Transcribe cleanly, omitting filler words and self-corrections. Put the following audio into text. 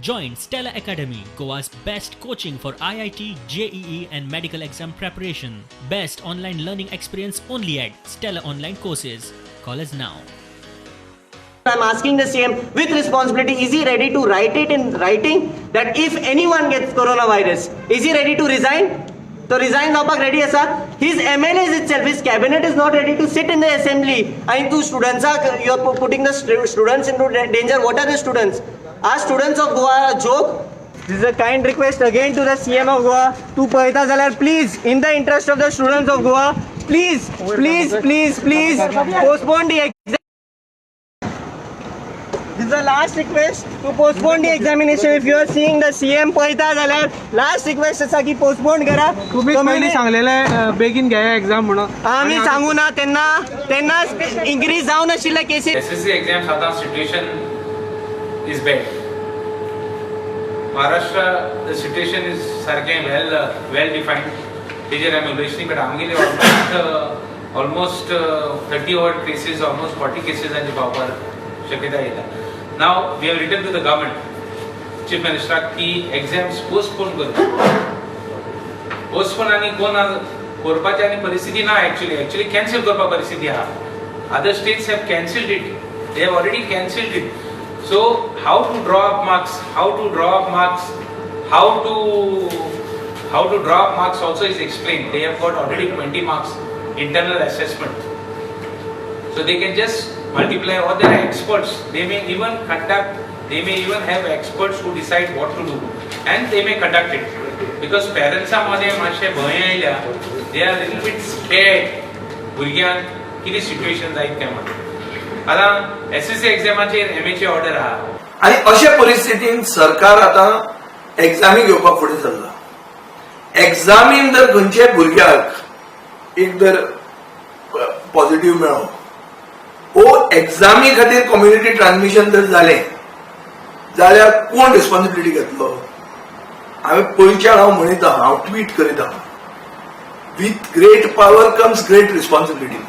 Join Stella Academy, Goa's best coaching for IIT, JEE, and medical exam preparation. Best online learning experience only at Stella Online Courses. Call us now. I'm asking the CM with responsibility, is he ready to write it in writing that if anyone gets coronavirus, is he ready to resign? तो resign जावपाक ready आसा? His MLAs itself, his cabinet is not ready to sit in the assembly. आनी तूं स्टुडंट्साक, you are putting the students into danger. What are the students? Are students of Goa a joke? This is a kind request again to the CM of Goa. तूं पळयता जाल्यार, please, in the interest of the students of Goa, please, please, please, please postpone the exam. This is the last request to postpone the examination. If you are seeing the CM, पळयता जाल्यार last request आसा की postpone करा. तुम्ही पयलीं सांगलेले बेगीन घेया एक्झाम म्हणून. आमी सांगू ना तेन्ना, तेन्ना इन्क्रीज जावं नाशिल्ले केसीस. SSC exams आता situation is bad. Maharashtra, the situation is सारकें वेल डिफायन्ड, तेजेर आमी उलयची, बट आमगेले almost 30 odd cases, almost 40 केसीसांची पावपाक शक्यता येता. Now we have written to the government, chief मिनिस्टराक की एक्झाम्स पोस्टपोन कर. पोस्टपोन आनी कोण करपाची आनी परिस्थिती ना. एक्चुअली कॅन्सल करपा परिस्थिती आहा. Other states have cancelled it. They have already cancelled it. So how to draw up marks, how to draw up marks, how to draw up marks also is explained. They have got already 20 marks internal assessment. So they can just multiply, or there are experts. They may even conduct, they may even have experts who decide what to do and they may conduct it. Because parents मध्ये मातशे भंय आयल्या, they are little bit scared, भुरग्यांक कितें situation जायत काय म्हणून. आतां एसएससी एक्झामाचेर एमएची ऑर्डर आहा. आणि अशा परिस्थितीन सरकार आतां एग्जामी घेवपाक फुडें सरला. एग्जामीन जर खंयच्याय भुरग्याक एक जर पॉझिटिव्ह मेळ्ळो वो एग्जामी खातीर कम्युनिटी ट्रान्समिशन जर जालें जाल्यार कोण रिस्पॉन्सिबिलिटी घेतलो? हांवें पयच्यान हांव म्हणीत आहा, हांव ट्वीट करीत आहा, "With great power comes great responsibility."